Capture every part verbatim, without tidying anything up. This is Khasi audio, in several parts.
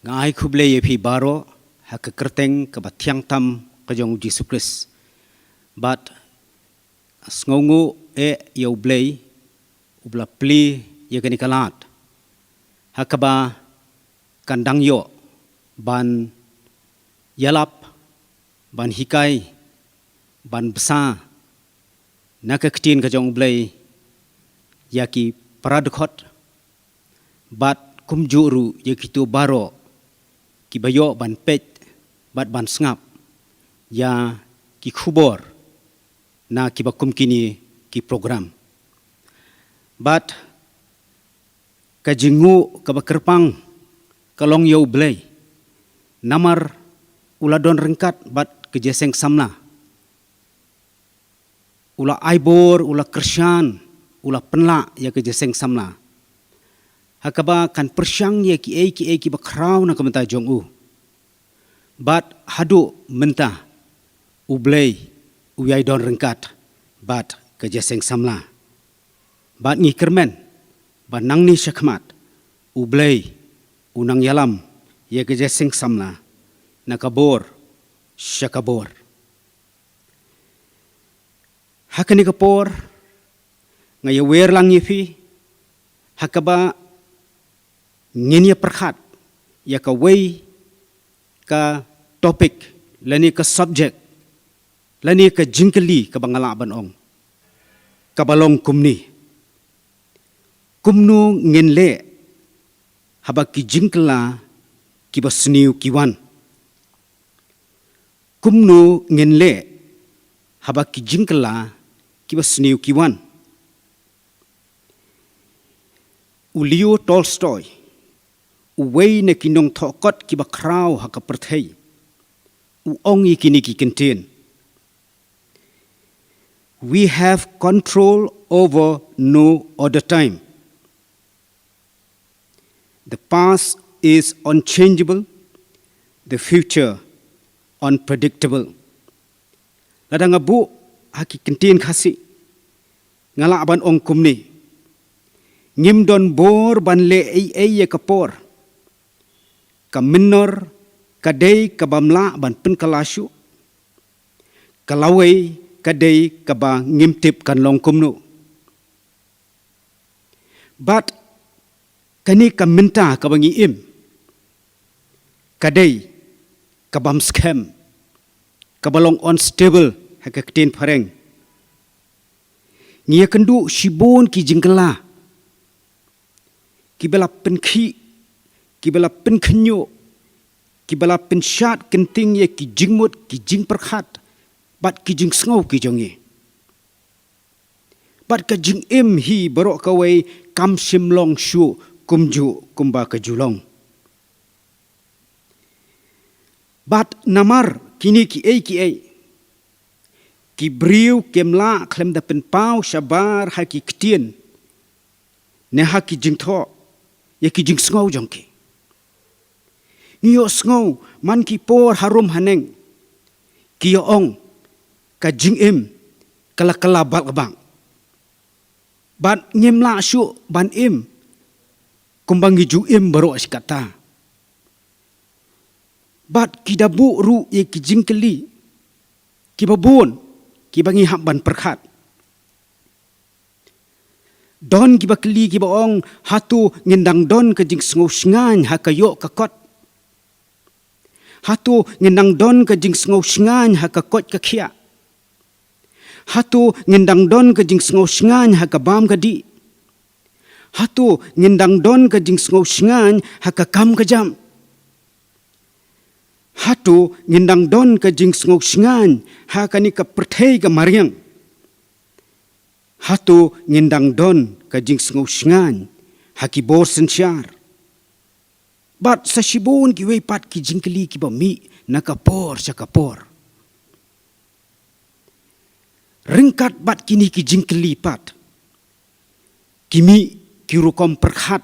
Nga ai khublei ïa phi baroh ha ka kyrteng kaba thiang tam ka jong u Jisu Khrist. Bad sngewnguh eh ïa u Blei uba la plie ïa kane ka lad ha kaba kan dang ïoh ban ïalap, ban hikai, ban bsa na ka ktien ka jong u Blei ïa ki para dkhot, bad kumjuh ruh ïa kito baroh kiba ïoh ban peit bad ban sngap ïa ki khubor na kiba kum kine ki program. Bad ka jingnguh kaba kyrpang ka long ïa u Blei, namar u la don ryngkat bad ka jingïaseng samla. U la ai bor, u la kyrshan, u la pynlah ïa ka jingïaseng samla ha kaba kan pyrshang ïa kiei kiei kiba khraw na ka bynta jong u. Bad haduh mynta u Blei u ïai don ryngkat bad ka jingïaseng samla. Bad ngi kyrmen ba nangne shakhmat u Blei u nang ïalam ïa ka jingïaseng samla na ka bor sha ka bor. Ha kane ka por nga ïawer lang ïa phi ha kaba ngin ïa pyrkhat ïa kawei ka topic lane ka subject lane ka jingkylli kaba nga lah ban ong, kaba long kumne: kumno ngin leh haba ki jingkylla kiba sniew ki wan? Kumno ngin leh haba ki jingkylla kiba sniew ki wan? U Leo Tolstoy, uwei na ki nongthoh kot kiba khraw ha ka pyrthei, u ong ïa kine ki kyntien: "We have control over no other time. The past is unchangeable, the future unpredictable." Lada nga buh ha ki kyntien Khasi, nga lah ban ong kumne: ngim don bor ban leh ei ei ïa ka por. Ka mynnor ka dei kabym lah ban pynkylla shuh. Ka lawei ka dei kaba ngim tip kan long kumno. Bad kane ka mynta kaba ngi im ka dei kabym skhem, kaba long unstable ha ka ktien phareng. Ngi ïakynduh shibun ki jingkylla kiba la pynkhih, kiba la pynkhynñiuh, kiba la pynshad kynting ïa ki jingmut, ki jingpyrkhat bad ki jingsngew ki jong ngi. Bad ka jingim hi baroh kawei kam shym long shuh kumjuh kumba ka ju long. Bad namar kine kiei kiei, ki briew kim lah khlem da pynpaw shabar ha ki ktien ne ha ki jingthoh ïa ki jingsngew jong ki. Ngi ïohsngew man ki por harum haneng ki ïa ong ka jingim ka la kylla balkbak. Bad ngim lah shuh ban im kumba ngi ju im baroh shi katta. Bad ki da buh ruh ïa ki jingkylli kiba bun kiba ngi hap ban pyrkhat. Don kiba kylli kiba ong, hato ngin dang don ka jingsngew shngaiñ ha ka ïoh ka kot? Hato ngin dang don ka jingsngew shngaiñ ha ka koit ka khiah? Hato ngin dang don ka jingsngew shngaiñ ha ka bam ka dih? Hato ngin dang don ka jingsngew shngaiñ ha ka kam ka jam? Hato ngin dang don ka jingsngew shngaiñ ha kane ka pyrthei ka mariang? Hato ngin dang don ka jingsngew shngaiñ ha ki bor synshar? Bad sa shibun kiwei pat ki jingkylli kiba mih na ka por sha ka por. Ryngkat bad kine ki jingkylli pat ki mih ki rukom pyrkhat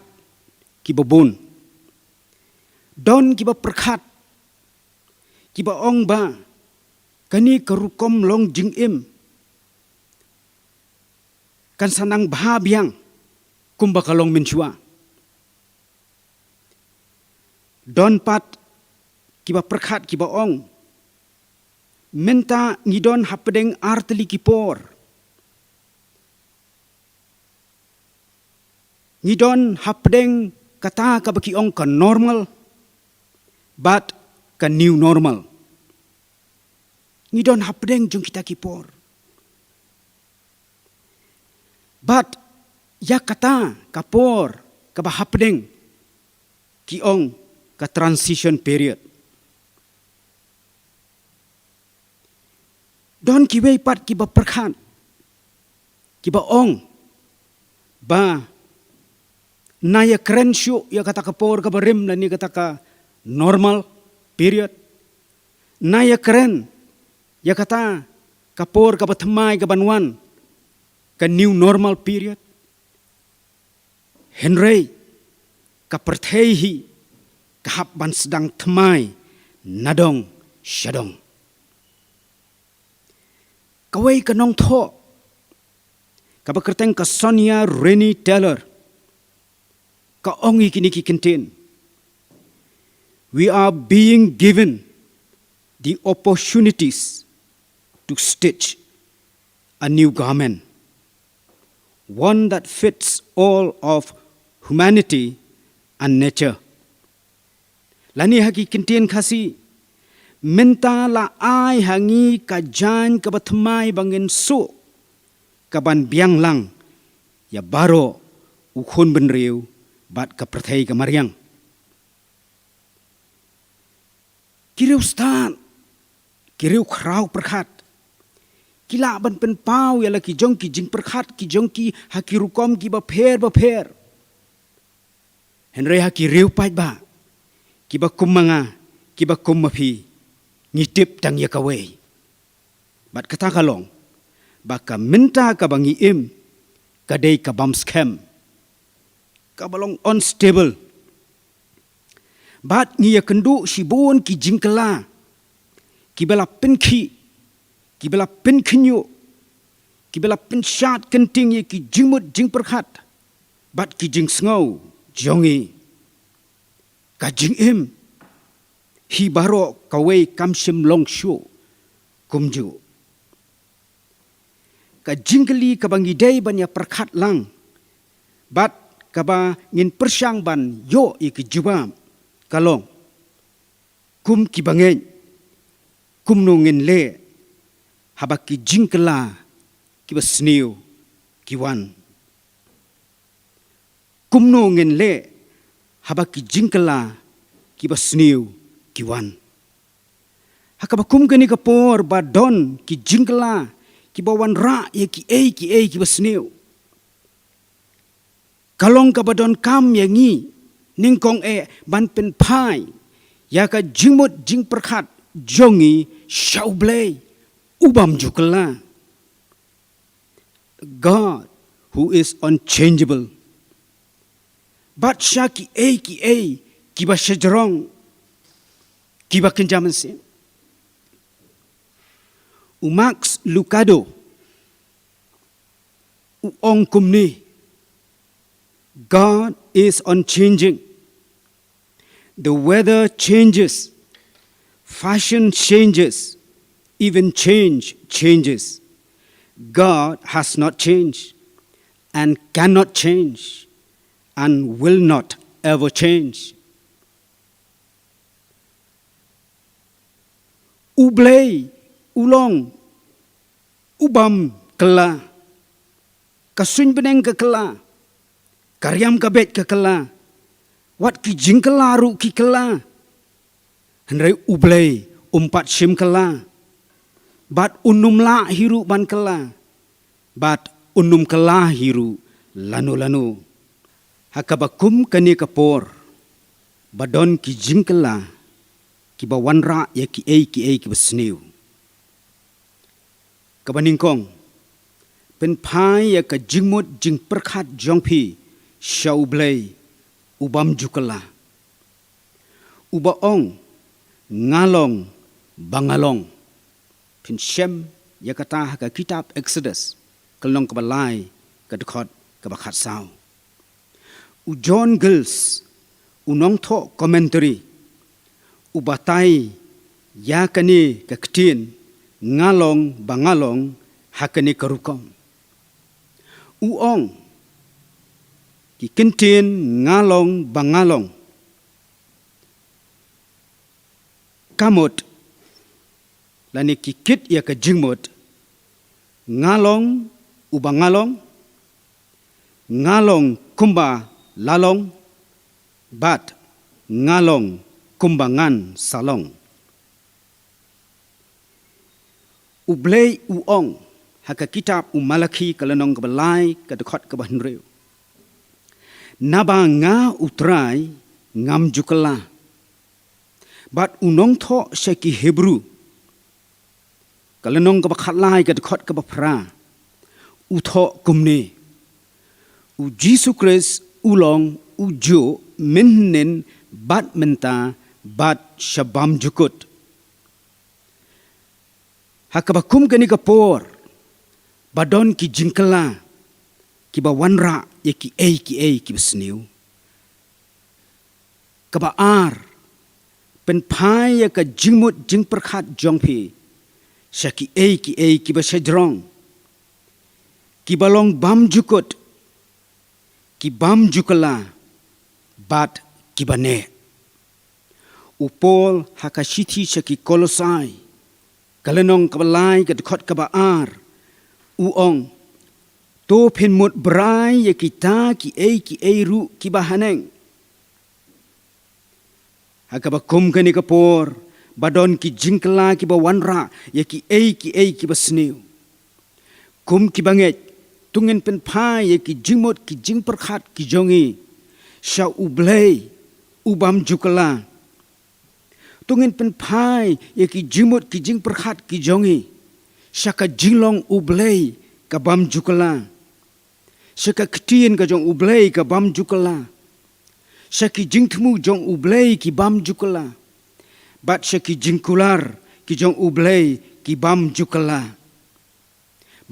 kiba bun. Don kiba pyrkhat kiba ong ba kane ka rukom long jingim kan sa nang bha biang kumba ka long mynshuwa. Don pat kiba pyrkhat kiba ong, mynta ngi don hapdeng artylli ki por. Ngi don hapdeng kata kaba ki ong ka normal bad ka new normal. Ngi don hapdeng jong kita ki por. Bad ïa kata ka por kaba hapdeng ki ong ka transition period. Don kiwei pat kiba pyrkhat, kiba ong ba na ïa kren shuh ïa kata ka por kaba rim lane kata ka normal period. Na ïa kren ïa kata ka por kaba thymmai kaban wan, ka new normal period. Hynrei ka pyrthei hi ka hap ban sdang thymmai nadong shadong. Kawei ka nongthoh kaba kyrteng ka Sonya Renee Taylor ka ong ïa kine ki kyntien: "We are being given the opportunities to stitch a new garment, one that fits all of humanity and nature." Lane ha ki kyntien Khasi, mynta la ai ha ngi ka jaiñ kaba thymmai ba ngin suh kaban biang lang ïa baroh u khun bynriew bad ka pyrthei ka mariang. Ki riewstad, ki riewkhraw pyrkhat, ki lah ban pynpaw ïa la ki jong ki jingpyrkhat ki jong ki ha ki rukom kiba pher bapher. Hynrei ha ki riew paidbah kiba kum ma nga, kiba kum ma phi, ngi tip tang ïa kawei. Bad kata ka long ba ka mynta kaba ngi im ka dei ka bym skhem, kaba long unstable. Bad ngi ïa kynduh shibun ki jingkylla kiba la pynkhih, kiba la pynkhynñiuh, kiba la pynshad kynting ïa ki jingmut jingpyrkhat bad ki jingsngew jong ngi. Ka jingim hi baroh kawei kam shym long shuh kumjuh. Ka jingkylli kaba ngi dei ban ïa pyrkhat lang bad kaba ngin pyrshang ban ïoh ïa ki jubab ka long, kum kiba ngeit, kumno ngin leh haba ki jingkylla kiba sniew ki wan? Kumno ngin leh haba ki jingkylla kiba sniew ki wan? Ha kaba kum kane ka por ba don ki jingkylla kiba wanrah ïa kiei kiei kiba sniew, ka long kaba donkam ïa ngi nyngkong eh ban pynphai ïa ka jingmut jingpyrkhat jong ngi sha U Blei u bym ju kylla, God who is unchangeable. Bad sha kiei kiei kiba shajrong, kiba kynja mynsiem. U Max Lucado u ong kumne: "God is unchanging. The weather changes, fashion changes, even change changes. God has not changed and cannot change and will not ever change." U Blei u long u bym kylla. Ka suiñ bneng ka kylla, ka riam ka beit ka kylla, wat ki jingkylla ruh ki kylla. Hynrei U Blei um pat shym kylla, bad un ym lah hi ruh ban kylla, bad un ym kylla hi ruh lano lano. Ha kaba kum kane ka por ba don ki jingkylla kiba wanrah ïa kiei kiei kiba sniew, kaba nyngkong, pynphai ïa ka jingmut jingpyrkhat jong phi sha U Blei u bym ju kylla, uba ong, "Nga long ba nga long." Phin shem ïa kata ha ka kitab Exodus, ka lynnong kaba lai, ka dkhot kaba khatsaw. U John Gill, u nongthoh commentary, U batai ïa kane ka ktien nga long ba nga long ha kane ka rukom. U ong, ki kyntien nga long ba nga long, ka mut lane ki kit ïa ka jingmut, nga long uba nga long, nga long kumba la long, bad nga long kumba ngan sa long. U Blei u ong ha ka kitab u Malakhi ka lynnong kaba lai ka dkhot kaba hynriew, naba nga u Trai ngam ju kylla. Bad u nongthoh sha ki Hebru ka lynnong kaba khatlai ka dkhot kaba phra, u thoh kumne: U Jisu Khrist u long u juh mynhynnin bad mynta bad sha bamjukut. Ha kaba kum kane ka por ba don ki jingkylla kiba wanrah ïa kiei kiei kiba sniew. Kaba ar, pynphai ïa ka jingmut jingpyrkhat jong phi sha kiei kiei kiba shajrong, kiba long bamjukut, ki bamjukylla bad kiba neh. U Paul ha ka shithi sha ki Kolosai ka lynnong kaba lai ka dkhot kaba ar, u ong: To phin mut brai ïa kita kiei kiei ruh kiba haneng. Ha kaba kum kane ka por ba don ki jingkylla kiba wanrah ïa kiei kiei kiba sniew, kum kiba ngeit, to ngin pynphai ïa ki jingmut ki jingpyrkhat ki jong ngi sha U Blei u bamjukylla. To ngin pynphai ïa ki jingmut ki jingpyrkhat ki jong ngi sha ka jinglong U Blei ka bamjukylla, sha ka ktien ka jong U Blei ka bamjukylla, sha ki jingthmu jong U Blei ki bamjukylla, bad sha ki jingkular ki jong U Blei ki bamjukylla.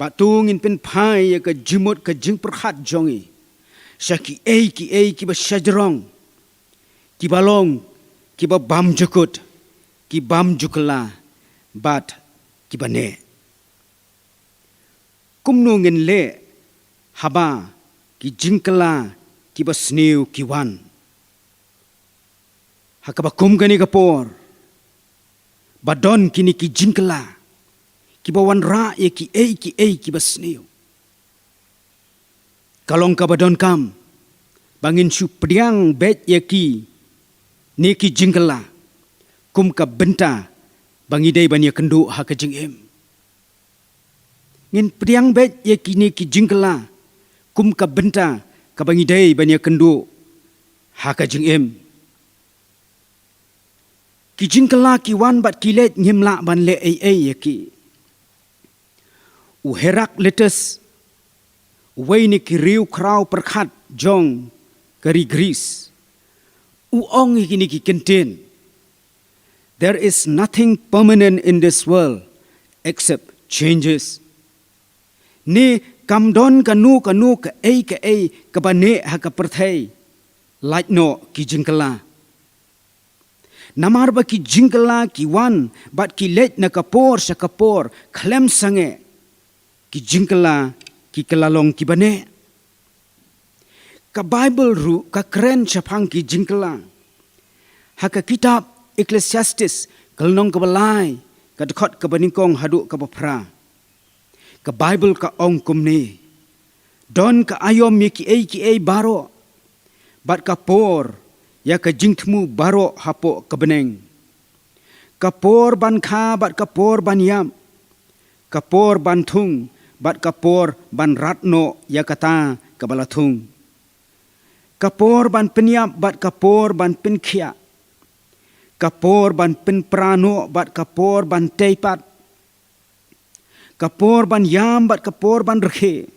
Bad to ngin pynphai ïa ka jingmut ka jingpyrkhat jong ngi sha kiei kiei kiba shajrong, kiba long, kiba bamjukut, ki bamjukylla bad kiba neh. Kumno ngin leh haba ki jingkylla kiba sniew ki wan? Ha kaba kum kane ka por ba don kine ki jingkylla kiba wanrah ïa kiei kiei kiba sniew, ka long kaba donkam ba ngin shu pdiang beit ïa kine ki jingkylla kum ka bynta ba ngi dei ban ïakynduh ha ka jingim. Ngin pdiang beit ïa kine ki jingkylla kum ka bynta kaba ngi dei ban ïakynduh ha ka jingim. Ki jingkylla ki wan bad ki leit, ngim lah ban leh ei ei ïa ki. U Heraclitus, uwei na ki riewkhraw pyrkhat jong ka ri Greece, u ong ïa kine ki kyntien: There is nothing permanent in this world except changes. Ne kam don kano kano kaei kaei kaba neh ha ka pyrthei, lait noh ki jingkylla. Namar ba ki jingkylla ki wan bad ki leit na ka por sha ka por, khlem sangeh ki jingkylla ki kylla long kiba neh. Ka Baibl ruh ka kren shaphang ki jingkylla. Ha ka kitab Ecclesiastes ka lynnong kaba lai, ka dkhot kaba nyngkong haduh kaba phra, ka Baibl ka ong kumne: Don ka aïom ïa kiei kiei baroh, bad ka por ïa ka jingthmu baroh hapoh ka bneng. Ka por ban kha bad ka por ban ïap, ka por ban thung bad ka por ban rat noh ïa kata kaba la thung. Ka por ban pynïap bad ka por ban pynkhiah. Ka por ban pynpra noh bad ka por ban tei pat. Ka por ban ïam bad ka por ban rkhie.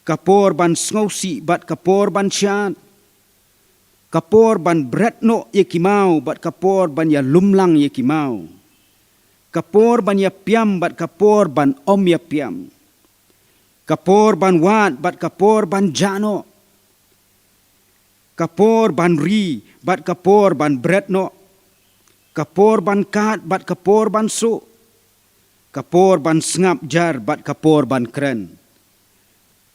Ka por ban sngewsih bad ka por ban shad. Ka por ban bret noh ïa ki maw bad ka por ban ïalumlang ïa ki maw. Ka por ban ïapiam bad ka por ban ym ïapiam. Ka por ban wad bad ka por ban jah noh. Ka por ban ri bad ka por ban bret noh. ka por ban kad bad ka por ban suh, ka por ban sngap jar bad ka por ban kren,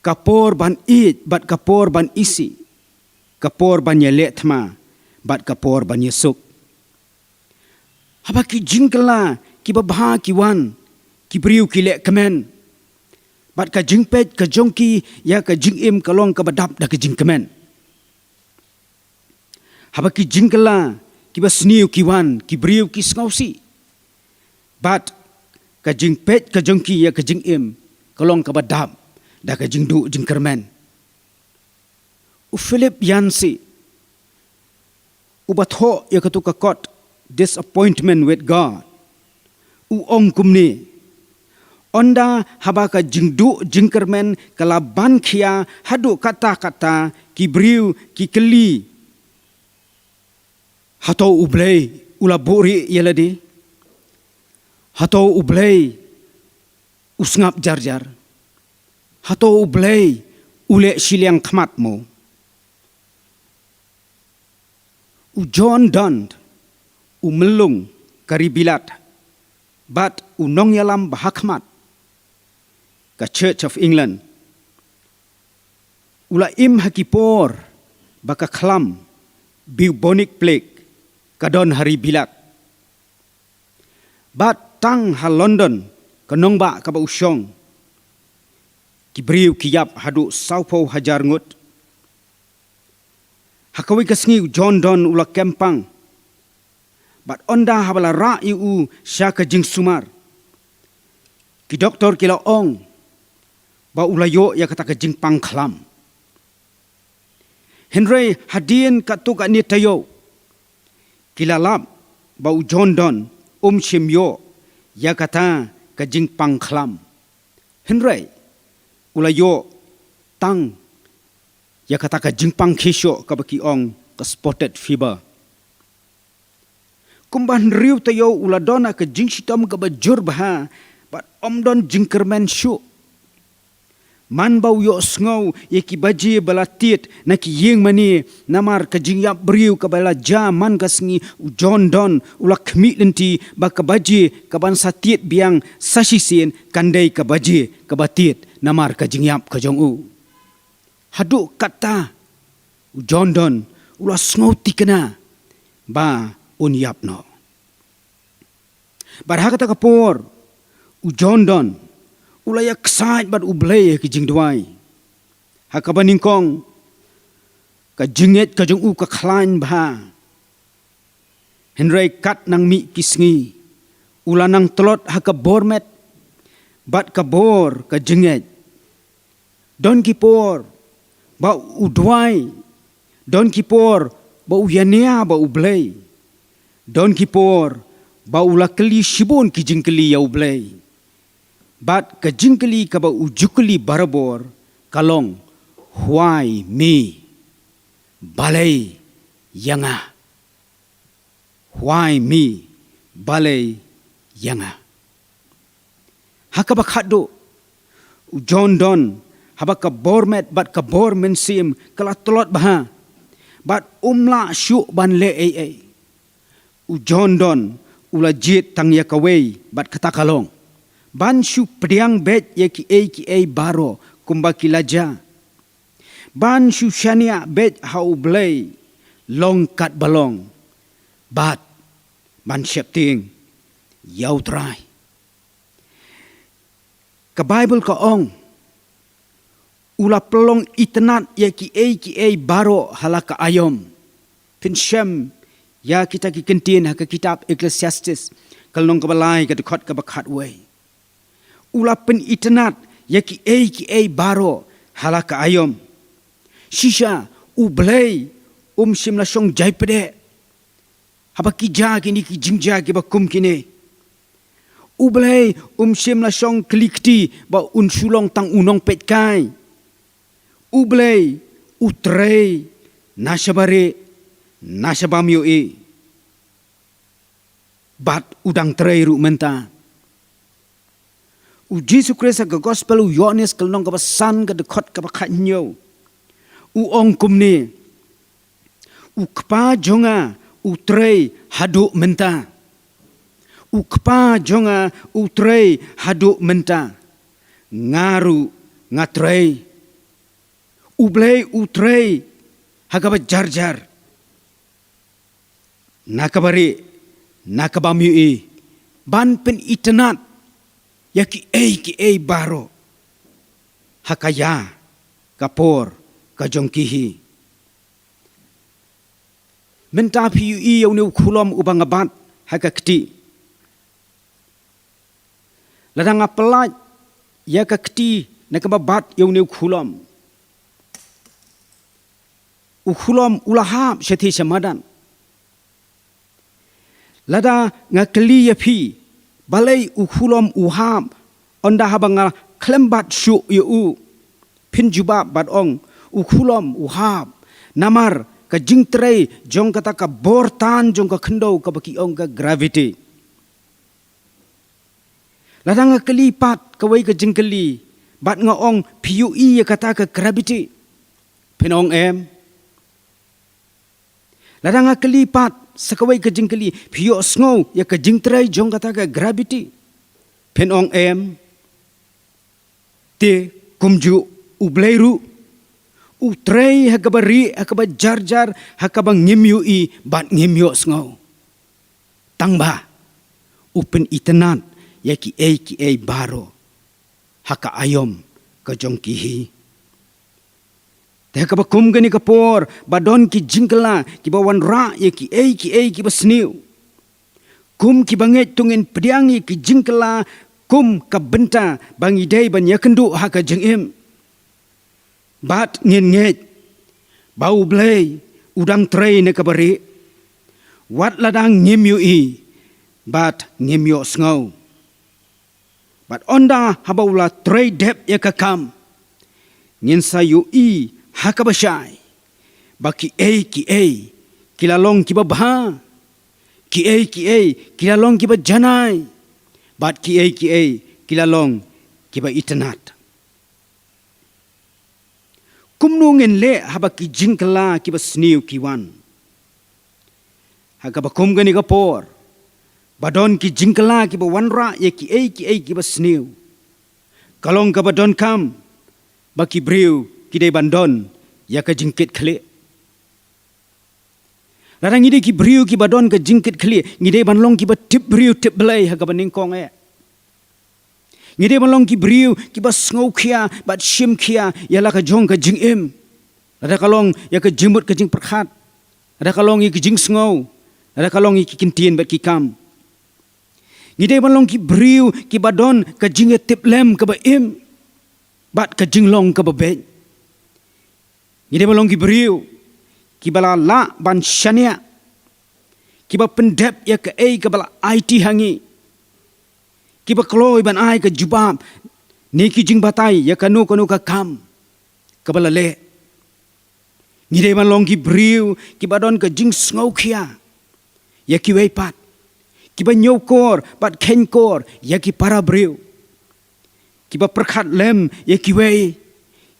ka por ban ïeit bad ka por ban isih, ka por ban ïaleh thma bad ka por ban ïasuk. Haba ki jingkylla kiba bha ki wan, ki briew ki leh kmen, bad ka jingpeit ka jong ki ïa ka jingim ka long kaba dap da ka jingkmen. Haba ki jingkylla kiba sniew ki wan, ki briew ki sngewsih, bad ka jingpeit ka jong ki ïa ka jingim ka long kaba dap da ka jingduh jingkyrmen. U Philip Yancey, uba thoh ïa katu ka kot Disappointment with God, u ong kumne: Ynda haba ka jingduh jingkyrmen ka la ban khia haduh katta katta, ki briew ki kylli, hato U Blei u la buhrieh ïa lade? Hato U Blei u sngap jar jar? Hato U Blei u leh shiliang khmat mo? U John Donne, u myllung ka ri Bilat bad u nongïalam ba ha khmat ka Church of England, u la im ha ki por ba ka khlam bubonic plague ka don ha ri Bilat. Bad tang ha London, ka nongbah kaba u shong, ki briew ki ïap haduh sawphew hajar ngut. Ha kawei ka sngi u John Donne u la kem pang, bad ynda haba la rah ïa u sha ka jingsumar, ki doktor ki la ong ba u la ïoh ïa kata ka jingpang khlam. Hynrei hadien katto katne taïew, ki la lap ba u John Donne um shym ïoh ïa kata ka jingpang khlam. Hynrei u la ïoh tang ïa kata ka jingpang khie shoh kaba ki ong ka spotted fever. Kumba hynriew taïew u la don ha ka jingshitom kaba jur bha bad ym don jingkyrmen shuh. Man ba u ïohsngew ïa ki baje ba la tied na ki ïing mane namar ka jingïap briew kaba la jia man ka sngi, u John Donne u la khmih lynti ba ka baje kaban sa tied biang sa shisien kan dei ka baje kaba tied namar ka jingïap ka jong u. Haduh katta u John Donne u la sngew thikna ba un ïap noh. Bad ha kata ka por u John Donne u la ïaksaid bad U Blei ha ki jingduwai. Ha kaba nyngkong, ka jingngeit ka jong u ka khlaiñ bha. Hynrei katba nang mih ki sngi, u la nang tlot ha ka bor met bad ka bor ka jingngeit. Don ki por ba u duwai, don ki por ba u ïania bad U Blei, don ki por ba u la kylli shibun ki jingkylli ïa U Blei. Bad ka jingkylli kaba u ju kylli barabor ka long, "Why me? Balei ïa nga? Why me? Balei ïa nga?" Ha kaba khatduh, u John Donne, haba ka bor met bad ka bor mynsiem ka la tlot bha, bad um lah shuh ban leh ei ei, u John Donne u la jied tang ïa kawei bad kata ka long ban shu pdiang beit ïa kiei kiei baroh kumba ki la jia, ban shu shaniah beit ha U Blei long katba long, bad ban sheptieng ïa U Trai. Ka Baibl ka ong, u la pynlong itynnad ïa kiei kiei baroh ha la ka aïom. Pynshem ïa kita ki kyntien ha ka kitab Ecclesiastes, ka lynnong kaba lai, ka dkhot kaba khatwei. U la pynitynnad ïa kiei kiei baroh ha la ka aïom. Shisha, U Blei um shym la shong jaipdeh haba ki jia kine ki jingjia kiba kum kine. U Blei um shym la shong kylli kti ba un shu long tang u nongpeitkai. U Blei u trei na shaba rieh, na shaba ym ïohi. Bad u dang trei ruh mynta. U Jisu Khrist ha ka Gospel u Ïoannis, ka lynnong kaba san, ka dkhot kaba khathynñiew, u ong kumne: "U Kpa jong nga u trei haduh mynta, U Kpa jong nga u trei haduh mynta. Nga ruh nga trei. U Blei u trei ha kaba jar jar. Na kaba rieh, na kaba ym ïohi, ban pynitynnad ïa kiei kiei baroh ha ka ïa ka por ka jong ki hi. Mynta phi ïohi ïa une u khulom uba nga bat ha ka kti. Lada nga pyllait ïa ka kti na kaba bat ïa une u khulom, u khulom u la hap shathie sha madan. Lada nga kylli ïa phi balei u khulom u hap, ynda haba nga khlem bat shuh ïa u, phin jubab bad ong, u khulom u hap namar ka jingtrei jong kata ka bor tan jong ka khyndew kaba ki ong ka gravity. Lada nga kylli pat kawei ka jingkylli bad nga ong, phi ïohi ïa kata ka gravity? Phin ong em. Lada nga kylli pat sa kawei ka jingkylli, phi ïohsngew ïa ka jingtrei jong kata ka gravity? Phin ong em. Te kumjuh U Blei ruh u trei ha kaba rieh, ha kaba jar jar, ha kaba ngim ïohi bad ngim ïohsngew. Tangba u pynitynnad ïa kiei kiei baroh ha ka aïom ka jong ki hi. Te ha kaba kum kane ka por ba don ki jingkylla kiba wanrah ïa kiei kiei kiba sniew, kum kiba ngeit to ngin pdiang ïa ki jingkylla kum ka bynta ba ngi dei ban ïakynduh ha ka jingim. Bad ngin ngeit ba U Blei u dang trei na kaba rieh, wat la dang ngim ïohi bad ngim ïohsngew. Bad ynda haba u la trei dep ïa ka kam, ngin sa ïohi ha kaba shai ba kiei kiei ki la long kiba bha, kiei kiei ki la long kiba janai, bad kiei kiei ki la long kiba itynnad. Kumno ngin leh haba ki jingkylla kiba sniew ki wan? Ha kaba kum kane ka por ba don ki jingkylla kiba wanrah ïa kiei kiei kiba sniew, ka long kaba donkam ba ki briew ki dei ban don ïa ka jingkitkhlieh. Lada ngi dei ki briew kiba don ka jingkitkhlieh, ngi dei ban long kiba tip briew tip Blei ha kaba nyngkong eh. Ngi dei ban long ki briew kiba sngewkhia bad shimkhia ïa la ka jong ka jingim. Lada ka long ïa ka jingmut ka jingpyrkhat, lada ka long ïa ka jingsngew, lada ka long ïa ki kyntien bad ki kam. Ngi dei ban long ki briew kiba don ka jingïatiplem kaba im bad ka jinglong kaba beit. Ngi dei ban long ki briew kiba la lah ban shaniah, kiba pyndep ïa kaei kaba la aiti ha ngi, kiba kloi ban ai ka jubab ne ki jingbatai ïa kano kano ka kam kaba la leh. Ngi dei ban long ki briew kiba don ka jingsngewkhia ïa kiwei pat, kiba ñiewkor bad kheiñkor ïa ki para briew, kiba pyrkhat lem ïa kiwei,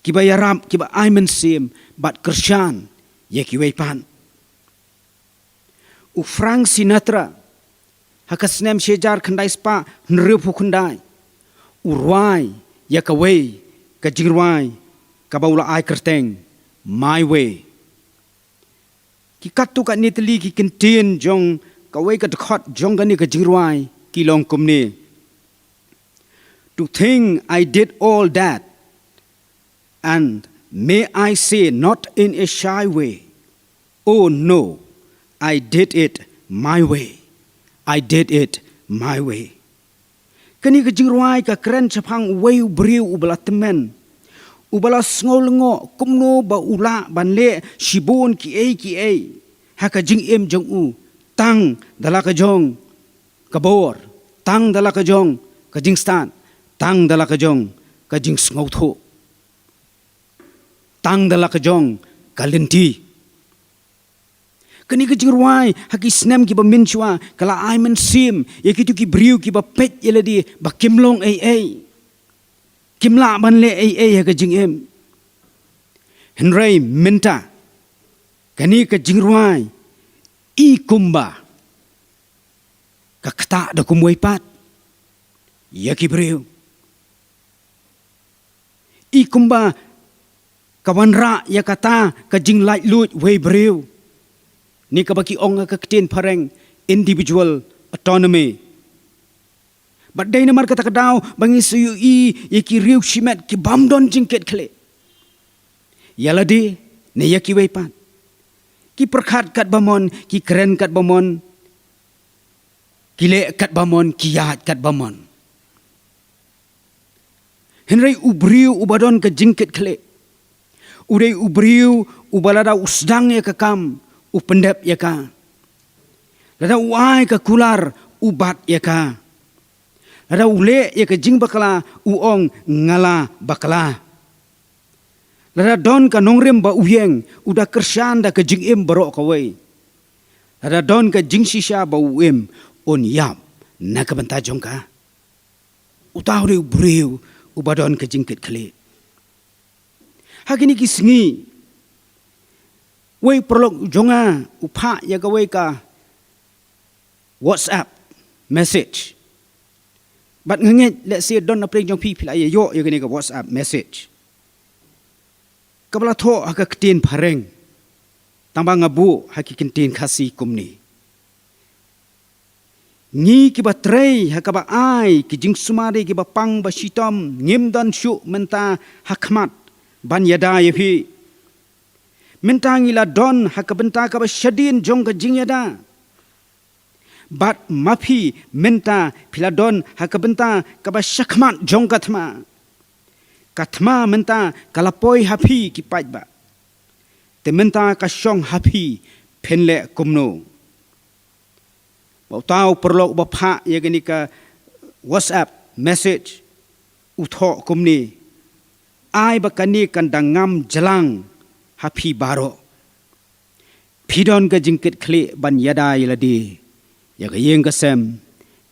kiba ïarap, kiba ai mynsiem bad kyrshan ïa kiwei pat. U Frank Sinatra, ha ka snem shi hajar khyndai spah hynriewphew khyndai, u rwai ïa kawei ka jingrwai kaba u la ai kyrteng My Way. Ki katto katne tylli ki kyntien jong kawei ka dkhot jong kane ka jingrwai ki long kumne: To think I did all that, and may I say, not in a shy way. Oh no, I did it my way. I did it my way. Kane ka jingrwai ka kren shaphang uwei u briew uba la tymmen, uba la sngew lyngngoh kumno ba u lah ban leh shibun kiei kiei ha ka jingim jong u, tang da la ka jong ka bor, tang da la ka jong ka jingstad, tang da la ka jong ka jingsngewthuh, tang da la ka jong ka lynti. Kane ka jingrwai ha ki snem kiba mynshuwa ka la ai mynsiem ïa kito ki briew kiba peit ïa lade ba kim long ei ei, kim lah ban leh ei ei ha ka jingim. Hynrei mynta kane ka jingrwai i kumba ka ktah da kumwei pat ïa ki briew. I kumba ka wanrah ïa kata ka jinglaitluid wei briew, ne kaba ki ong ha ka ktien phareng individual autonomy. Bad dei namar kata ka daw ba ngi sa ïohi ïa ki riew shimet ki bym don jingkitkhlieh ïa lade ne ïa kiwei pat. Ki pyrkhat katba mon, ki kren katba mon, ki leh katba mon, ki ïaid katba mon. Hynrei u briew uba don ka jingkitkhlieh u dei u briew uba lada u sdang ïa ka kam, u pyndep ïa ka. Lada u ai ka kular, u bat ïa ka. Lada u leh ïa ka jingbakla, u ong, nga la bakla. Lada don ka nongrim ba u ïeng, u da kyrshan da ka jingim baroh kawei. Lada don ka jingshisha ba u im, un ïap na ka bynta jong ka. Uta u dei u briew uba don ka jingkitkhlieh. Ha kine ki sngi, wei paralok jong nga u phah ïa kawei ka WhatsApp message. Bad nga ngeit lehse don na pdeng jong phi phi la ïa ïoh ïa kane ka WhatsApp message, kaba la thoh ha ka ktien phareng, tangba nga buh ha ki ktien Khasi kumne: Ngi kiba trei ha kaba ai ki jingsumar ïa kiba pang ba shitom, ngim don shuh mynta ha khmat ban ïada ïa phi. Mynta ngi la don ha ka bynta kaba shadien jong ka jingïada. Bad ma phi mynta phi la don ha ka bynta kaba shakhmat jong ka thma. Ka thma mynta ka la poi ha phi ki paidbah. Te mynta ka shong ha phi, phin leh kumno? Ba uta u paralok uba phah ïa kane ka WhatsApp message u thoh kumne: Ai ba kane kan da ngam jlang ha phi baroh. Phi don ka jingkitkhlieh ban ïada ïa lade, ïa ka ïing ka sem,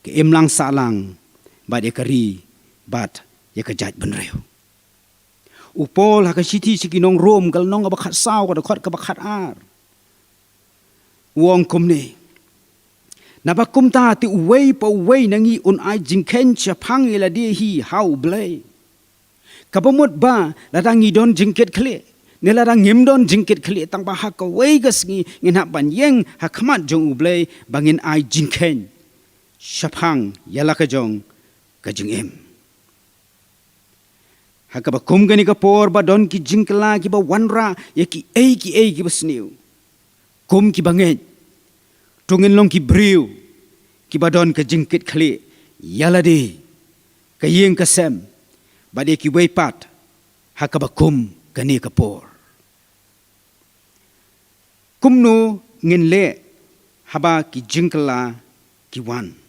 ka imlang sahlang, bad ïa ka ri, bad ïa ka jaitbynriew. U Paul ha ka shithi sha ki nong Rom, ka lynnong kaba khatsaw, ka dkhot kaba khatar, u ong kumne: Naba kumta te uwei pa uwei na ngi un ai jingkheiñ shaphang ïa lade hi ha U Blei. Kaba mut ba lada ngi don jingkitkhlieh ne lada ngim don jingkitkhlieh, tangba ha kawei ka sngi ngin hap ban ïeng ha khmat jong U Blei ba ngin ai jingkheiñ shaphang ïa la ka jong ka jingim. Ha kaba kum kane ka por ba don ki jingkylla kiba wanrah ïa kiei kiei kiba sniew, kum kiba ngeit, to ngin long ki briew kiba don ka jingkitkhlieh ïa lade, ka ïing ka sem, bad ïa kiwei pat ha kaba kum kane ka por. Kumno ngin leh haba ki jingkylla ki wan?